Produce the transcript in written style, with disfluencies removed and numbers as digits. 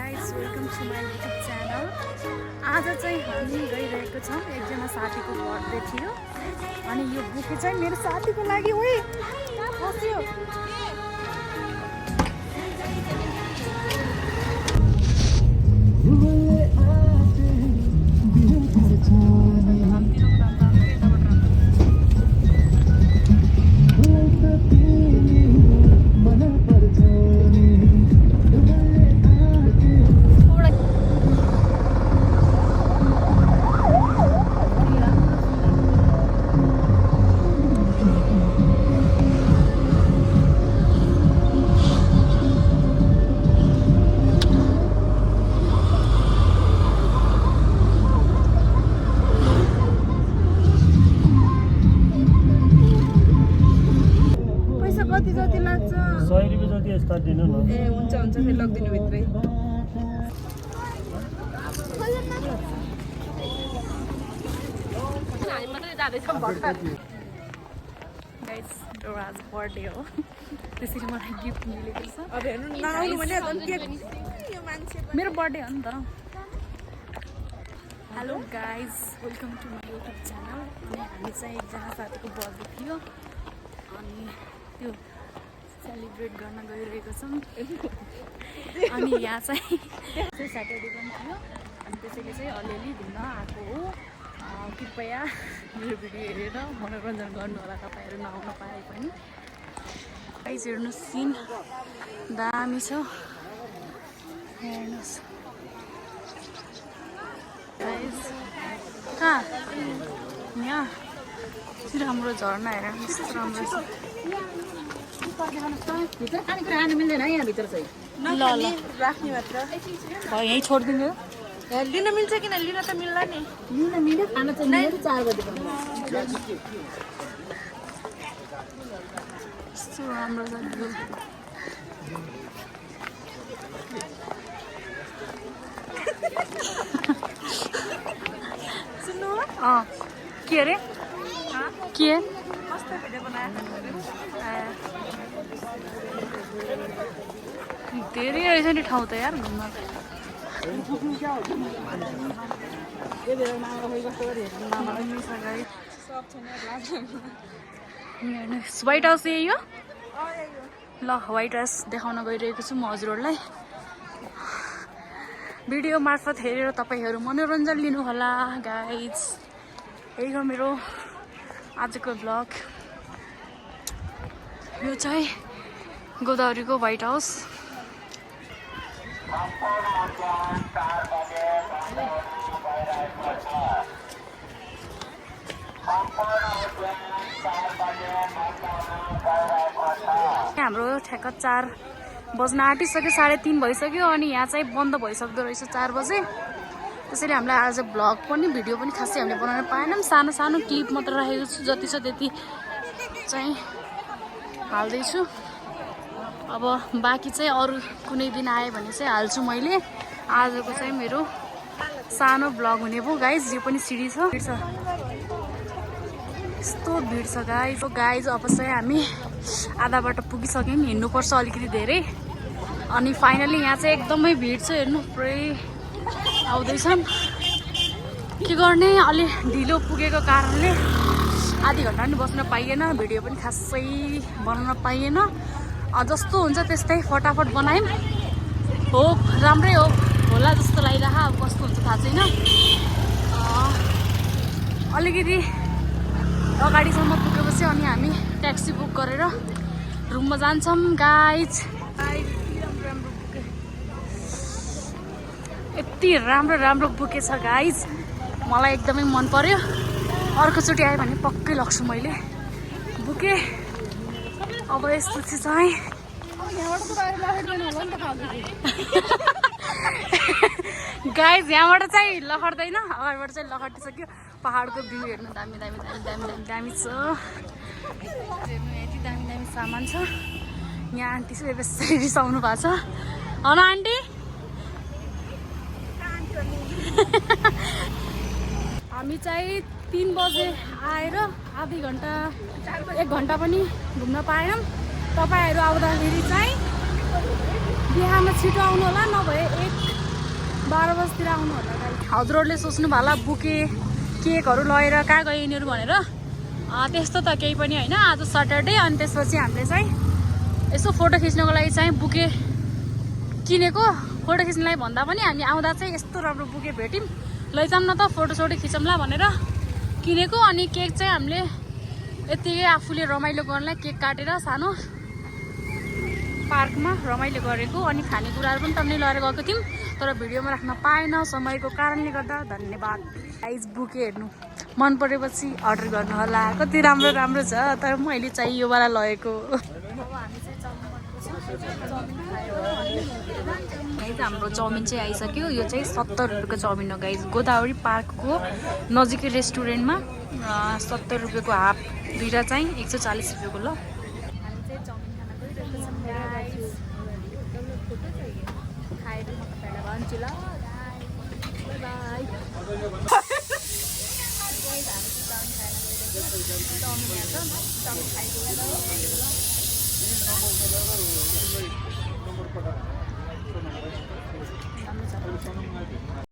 guys, welcome to my YouTube channel. आज चाहिँ हामी गइरहेको छौं एकजना साथीको बर्थडे थियो अनि यो बुके चाहिँ मेरो साथीको लागि ओइ बस्यो दिनु न ए हुन्छ फेरि लग्दिनु भित्रै हामी मात्रै जाँदै छौं भर्खर गाइस यो आज बर्थडे हो त्यसैले मलाई गिफ्ट मिलेको छ अब हेर्नु नआउनु भने यो मान्छे मेरो बर्थडे हो नि त hello guys welcome to my YouTube channel अनि हामी चाहिँ एकजना साथीको बर्थडे थियो अनि त्यो सेलिब्रेट गर्न गइरहेको छौं अनि यहाँ चाहिँ स्याटरडे पनि थियो अनि त्यसैले चाहिँ अलिअलि घुम्न आएको हो कृपया मेरो भिडियो हेरेर मनोरञ्जन गर्नु होला तपाईहरु नआउन पाए पनि गाइस हेर्नु सीन दामी छ हेर्नुस् गाइस कहाँ यहाँ राम्रो झर्ना हेर्नुस् राम्रो छ भित्र खानेकुरा खानु मिल्दैन यहाँ भित्र चाहिँ ल ल राख्ने मात्र यहीँ छोडिदिनु लिन मिल्छ किन लिन त मिल्ला नि लिन मिल्यो खाना चाहिँ मिल्यो 4 बजे यस्तो राम्रो छ भ्यू सुन्नु के अरे के कस्तो भिडियो बनाएको धेरै रहेछ नि ठाउँ त यार घुम्न व्हाइट हाउस यही हो ल व्हाइट हाउस देखाउन गइरहेको छु म हजुरहरूलाई भिडियो मार्फत हेरेर तपाईहरु मनोरञ्जन लिनुहोला गाइज यही हो मेरो आजको ब्लग यो चाहिँ गोदावरीको व्हाइट हाउस हाम्रो ठ्याक्क 4 बज्न आँटिसक्यो 3:30 भइसक्यो अनि यहाँ चाहिँ बन्द भइसक्दो रहेछ 4 बजे त्यसैले हामीलाई आज ब्लग पनि भिडियो पनि खासै हामीले बनाउन पाएनौं सानो सानो क्लिप मात्र राखेको छु जति छ त्यति चाहिँ हाल्दै छु अब बाँकी चाहिँ अरु कुनै दिन आए भने चाहिँ हाल्छु मैले आजको चाहिँ मेरो सानो ब्लग हुने भो गाइज यो पनि सिडी छ यस्तो भिड छ गाइज अब चाहिँ हामी आधा बाटो पुगिसक्यौं हिँड्नुपर्छ अलिकति धेरै अनि फाइनली यहाँ चाहिँ एकदमै भिड छ हेर्नु पुरै आउँदैछन् के गर्ने अलि ढिलो पुगेको कारणले आधी घण्टा पनि बस्न पाइएन भिडियो पनि खासै बनाउन पाइएन जस्तो हुन्छ त्यस्तै फटाफट बनायौं हो राम्रै हो होला जस्तो लागिरह अब कस्तो हुन्छ थाहा छैन अलिकति अगाडिसम्म पुगेपछि अनि हामी ट्याक्सी बुक गरेर रुममा जान्छौं गाइज यति राम्रो बुके छ गाइज मलाई एकदमै मन पर्यो अर्कोचोटि आयो भने पक्कै लग्छु मैले बुके अब यस्तो चाहिँ गाइज यहाँबाट चाहिँ लखड्दैन अगाडिबाट चाहिँ लखटिसक्यो पहाडको भ्यू हेर्नु दामी छ हेर्नु यति दामी सामान छ यहाँ आन्टी चाहिँ बेसरी रिसाउनु भएको छ होइन आन्टी हामी चाहिँ 3 बजे आएर आधी घण्टा 1 घण्टा पनि घुम्न पाएनौं तपाईहरु आउँदाखेरि चाहिँ बिहामा छिटो आउनु होला नभए 1 कतातिर आउनु होला गाइस। हजुरहरूले सोच्नु होला बुके केकहरू लगेर कहाँ गयो यिनीहरू भनेर। त्यस्तो त केही पनि होइन। आज सटरडे अनि त्यसपछि हामीले चाहिँ यसो फोटो खिच्नको लागि चाहिँ बुके किनेको। फोटो खिच्नलाई भन्दा पनि हामी आउँदा चाहिँ यस्तो राम्रो बुके भेट्यौँ, लैजाऊँ न त फोटोसोटो खिचौँला भनेर किनेको। अनि केक चाहिँ हामीले यत्तिकै आफूले रमाइलो गर्नलाई केक काटेर सानो पार्कमा रमाइलो गरेको। अनि खानेकुराहरू पनि तन्नै लगेर गएको थियौँ, तर भिडियोमा राख्न पाएन समयको कारणले गर्दा। धन्यवाद गाइस। बुके हेर्नु मन परेपछि अर्डर गर्नु होला। कति राम्रो राम्रो छ, तर मैले चाहिँ यो वाला लगेको। गाइस हाम्रो चाउमिन चाहिँ आइसक्यो। यो चाहिँ 70 रुपियाँको चाउमिन हो गाइस। गोदावरी पार्कको नजिकै रेस्टुरेन्टमा 70 रुपियाँको हाफ, दुईवटा चाहिँ 140 रुपियाँको। ल हामी चाहिँ चाउमिन खाना गइरहेको छौँ गाइस। खाएर म तपाईँलाई भन्छु ल गाइस। बाई चाउमिन हेर्छ चाउमिन खाइदिनु।